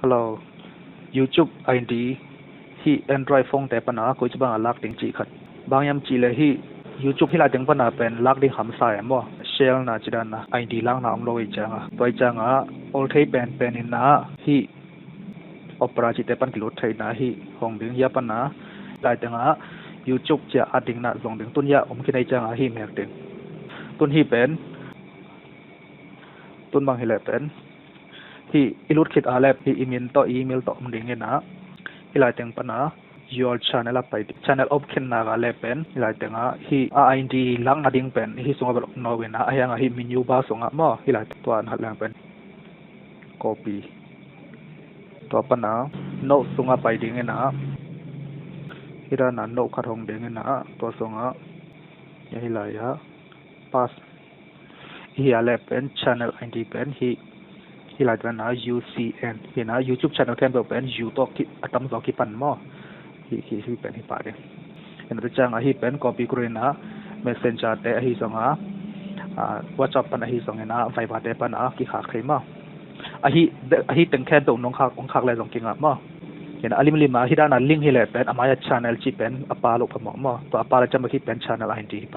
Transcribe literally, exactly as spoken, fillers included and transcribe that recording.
Hello, YouTube I D hih Android phone te pana koici banga lak ding cih khat. Bang hiam cih leh hih YouTube hih lai teng pana pen lak ding hamsa e maw. Shell na ci dan a I D lakna om lo i cianga. Tua i cianga ol thei penpen in a hih Opera cihte pan kilut theihna hih hong ding hia pana hih lai tengah YouTube cia a dingna zong ding tun hia om khin a i cianga hih mek ding. Tun hih pen tun bang hi leh pen hih i lut khit a leh hih i min tawh i email tawh om ding in a hih lai teng pana your channel a pai ding. Channel op khinna ga leh pen hih lai tengah hih a I D lakna ding pen hih sungah bel om no in a, a hiangah hih menu bar sungah maw hih lai tua na leng pen copy. Tua pana note sungah pai ding in a hih dana note khat hong ding in a tua sungah hih lai ah paste. Hih a leh pen channel I D pen hih hih lai tengah U C N hi na, YouTube channel khempeuh pen U tawh a tamzaw kipan maw. Hih hih hih pen hih pah ding. Hih na te cianga hih pen copy kul in a Messenger te ahi zonga WhatsApp pan ahi zongin a Viber te pana kikhak thei maw. Ahi ahi teng khempeuh nong khak ong khak leh zong kingah maw. Hih na a limlima hih dana link hi leh pen a mai-a channel cih pen a pa loh phamawh maw. Tua a pa leh ciang bek hih pen channel I D hi pan.